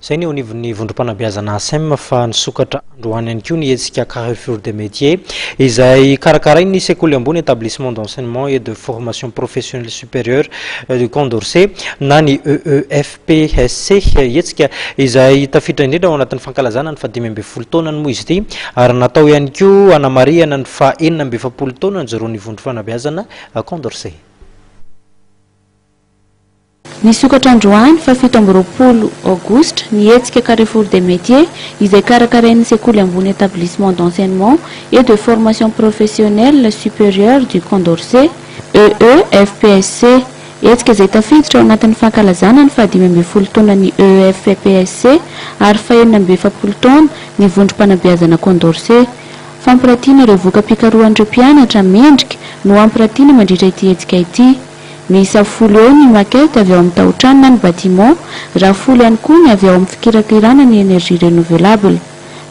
Izay ny eo anivon'ny vondrom-panabeazana ACEM fa nisokatra androany ihany koa ny hetsika Carrefour des métiers izay karakarain'ny sekoly ambony Établissement d'enseignement et de formation professionnelle supérieure du Condorcet na ny EEFPSC. Hetsika izay tafiditra indrindra ao anatin'ny fankalazana ny faha-15 taonany moa izy ity ary natao ihany koa hanamarihana ny faha-46 taona nijoroan'ny vondrom-panabeazana Condorcet. Nisokatra androany faha 27 aogositra ny hetsika Carrefour des métiers izay karakarain'ny sekoly ambony Établissement d'enseignement et de formation professionnelle supérieure du Condorcet, EEFPSC. Hetsika izay tafiditra ao anatin'ny fankalazana ny faha-15 taonan'ny EEFPSC ary faha-46 taona ny vondrom-panabeazana Condorcet. Fampiratiana ireo voka-pikarohan'ireo mpianatra mendrika no hampiratiana mandritra ity hetsika ity. Miisa 10 eo ny maquette avy ao amin'ny taotrano na ny bâtiment, raha 10 ihany koa ny avy ao amin'ny fikirakirana ny énergie renouvelable.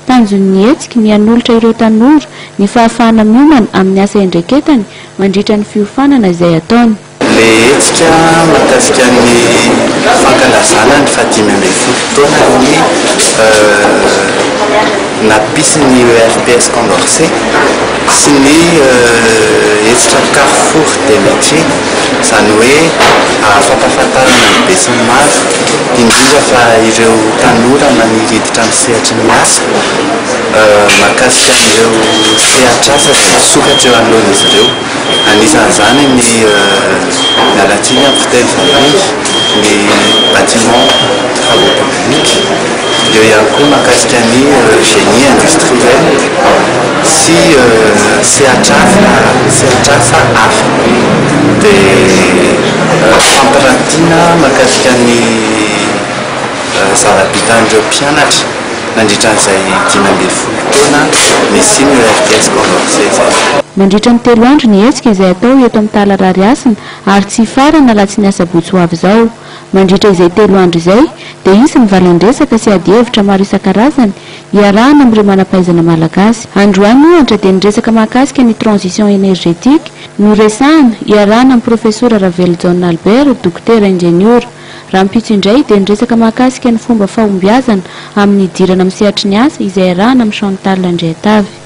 Tanjon'ny hetsika ny hanolotra ireo tanora ny fahafahana miomana amin'ny asa iandraiketany mandritra ny fiofanana izay ataony. Le hetsika mahakasika ny fankalazana ny faha-15 taona ny nampisy ny EFPS Condorcet sy ny hetsika Carrefour des métiers, izany hoe fampahafantarana ny besinimaro, indrindra fa ireo tanora maniry hiditra amin'ny sehatry ny asa mahakasika an'ireo sehatr'asa izay misokatra eo anoloan'izy ireo. Anisan'izany ny, miala tsiny amin'ny fiteny vahiny, ny bâtiment travaux publics, eo ihany koa mahakasika ny génie industriel sy sehatr'asa sehatr'asa hafa. Dia fampirantiana mahakasika ny zava-bitan'ireo mpianatra nandritra an'izay 15 taona nisian'ny ERTS Condorcet izay. Mandritra ny 3 andro ny hetsika izay atao eto amin'ny Tala Rarihasina ary tsy hifarana raha tsy ny asabotsy ho avy izao. Mandritra izay 3 andro izay dia hisy ny valan-dresaka sy adihevitra maro isan-karazany iarahana amin'ireo manam-pahaizana malagasy. Androany ohatra dia niresaka mahakasika ny transition énergétique no resahana iarahana amin'ny profesora Ravelojaona Albert, dokotera injeniora. Rahampitso indray dia niresaka mahakasika ny fomba fahombiazana amin'ny hidirana amin'ny sehatry ny asa izay iarahana amin'i Chantal Andriatavy.